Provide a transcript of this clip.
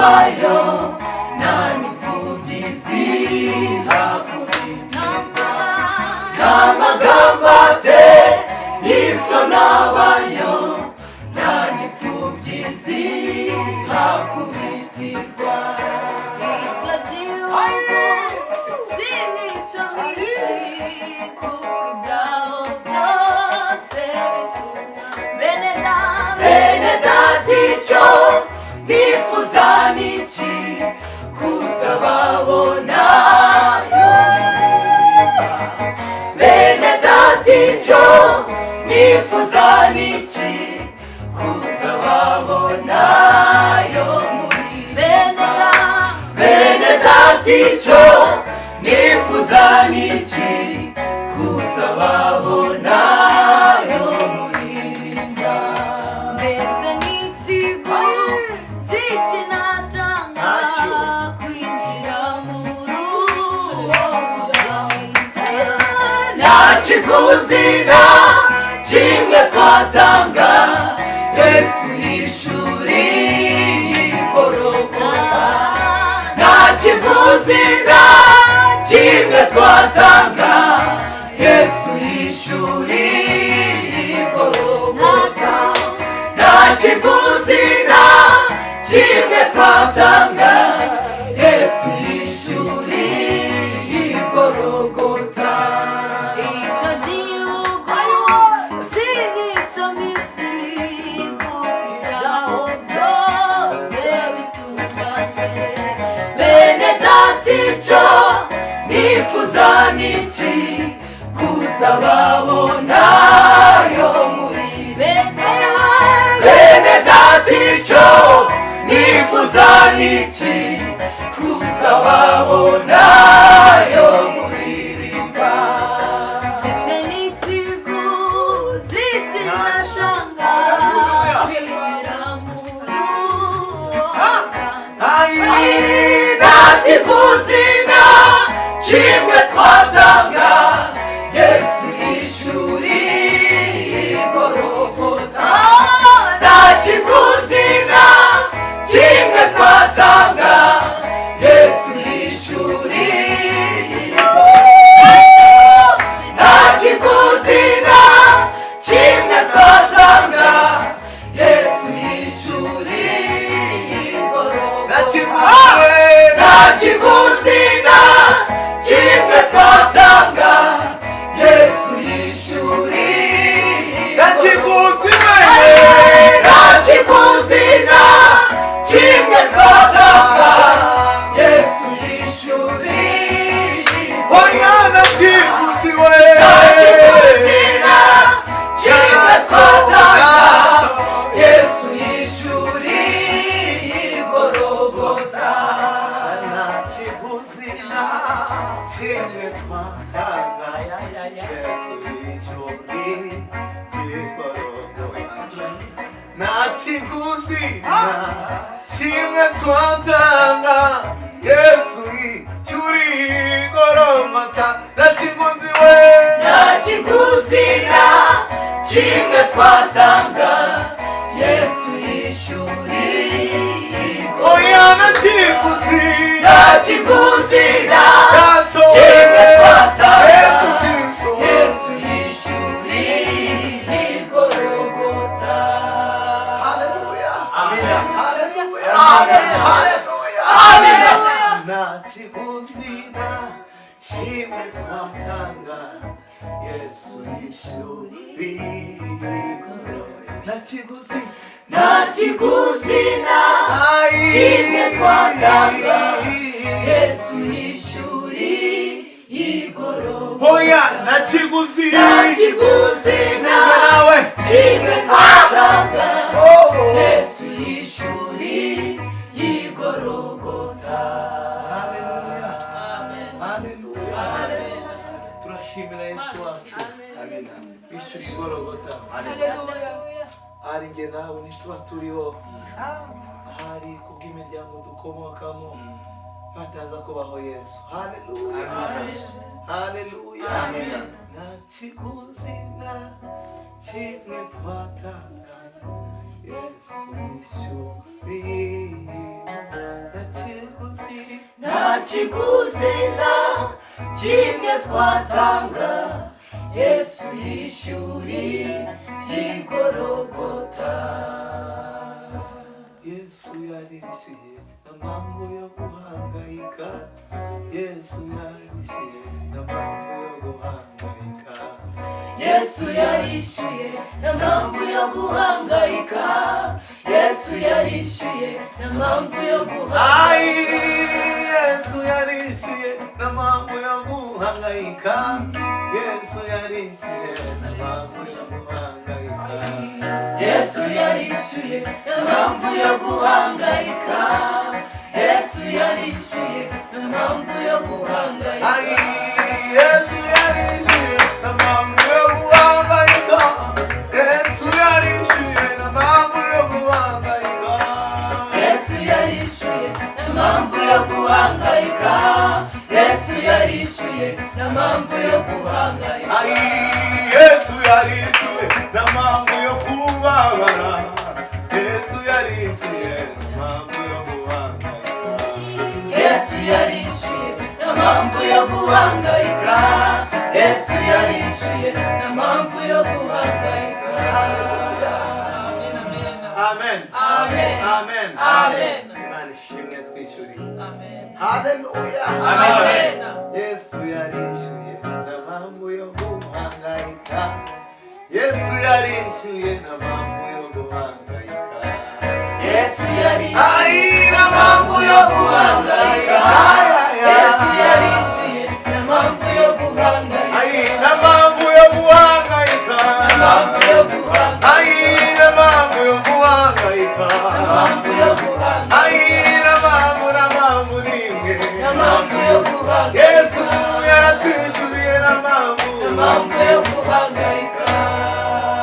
Abayo nta n'imfubyi zihakubitwa, nta magambo ateye isoni abayo, nta n'imfubyi zihakubitirwa. Icyo gihugu si nk'icyo mu isi, kuko ibyaho byose bituma bene data. Bene data, icyo nifuza ni iki? Kuza babona. Bene data, icyo nifuza ni iki? Kuza babonayo muri Bene data. Bene data, icyo nifuza ni iki? Kuza babonayo muririmba. Mbese ni ikiguzi kinatanga Ntacyo. kwinjira muri uwo murwa mwiza? Nta kiguzi na kimwe twatanga, Yesu yishuriye igorogota. Nta kiguzi na kimwe twatanga, Yesu yishuriye igorogota. Nta kiguzi na kimwe twatanga, Yesu yishyuriye igorogota. Icyo gihugu si nk'icyo mu isi, kuko ibyaho byose bitunganye. Bene data, icyo nifuza ni iki? Kuza babonayo muri Bene Bene data, icyo nifuza ni iki? Kuza babonayo muririmba. Ese ni ikiguzi kinatanga kwinjira muri uwo murwa? Nta kiguzi na kimwe twatanga, Yesu yishyuriye igorogota. Nta kiguzi na kimwe twatanga, Yesu yishyuriye. Nta kiguzi na kimwe twatanga, Yesu yishyuriye igorogota. Nta kiguzi na kimwe twatanga, Yesu yishyuriye. Nta kiguzi na kimwe twatanga, Yesu yishyuriye. Nta kiguzi na kimwe twatanga, Yesu yishyuriye igorogota. Nta kiguzi na kimwe twatanga, Yesu yishyuriye igorogota. Nta kiguzi na kimwe twatanga, Yesu yishyuriye igorogota. Nta kiguzi we. Nta kiguzi na kimwe twatanga, Yesu yishyuriye. Oya, nta kiguzi. Nta kiguzi na ntacyo kimwe twatanga, Yesu Kristo. Yesu yishyuriye igorogota. Haleluya. Amina. Haleluya. Amen. Haleluya. Amina. Nta kiguzi na kimwe twatanga, Yesu yishyuriye. Nta kiguzi. Nta kiguzi na kimwe twatanga, Yesu yishyuriye igorogota. Oya, nta kiguzi. Nta kiguzi na nawe kimwe twatanga, Oh. Yesu yishyuriye igorogota. Haleluya. Haleluya. Turashimira Yesu wacu Amina. ishyura igorogota. Ari njye nawe ntituba turiho ahari kubw'imiryango dukomokamo bataza kubaho Yesu. Haleluya, haleluya. Amina. Nta kiguzi na kimwe twatanga, Yesu yishyuriye. Kiguzi na kimwe twatanga, Yesu yishyuriye Igorogota. Yesu yarishyuye nta mpamvu yo guhangayika. Yesu yarishyuye nta mpamvu yo guhangayika. Yesu yarishyuye, nta mpamvu yo guhangayika. Yesu yarishyuye, nta mpamvu yo Ai, guhangayika. Yesu yarishyuye nta mpamvu yo guhangayika. Yesu yarishyuye nta mpamvu yo guhangayika. Yesu yarishyuye, nta mpamvu yo guhangayika. Yesu yarishyuye, nta mpamvu yo guhangayika. Ai, Yesu yarishyuye nta mpamvu yo guhangayika. Yesu yarishyuye nta mpamvu yo guhangayika. Yesu yarishyuye, nta mpamvu yo guhangayika. Yesu yarishyuye, nta mpamvu yo guhangayika. Ai, Yesu yarishyuye nta mpamvu yo kubabara. Yesu yarishyuye nta mpamvu yo guhangayika. Yesu yarishyuye, nta mpamvu yo guhangayika. Yesu yarishyuye, nta mpamvu yo guhangayika. Amen. Amen. Amen. Amen. Imana ishimwe twishyuriye. Amen. Haleluya. Amen. Yesu yarishyuye nta mpamvu yo guhangayika. Yesu yarishyuye nta mpamvu yo guhangayika. Yesu yarishyuye, Ai, nta mpamvu yo guhangayika. Yesu yarishyuye, nta mpamvu yo guhangayika. Ai, nta mpamvu yo guhangayika. Nta mpamvu yo guhangayika. Ai, nta mpamvu yo guhangayika. Nta mpamvu yo guhangayika. Ai, nta mpamvu, nta mpamvu n'imwe. Nta mpamvu yo guhangayika. Yesu yaratwishyuriye nta mpamvu. Nta mpamvu yo guhangayika.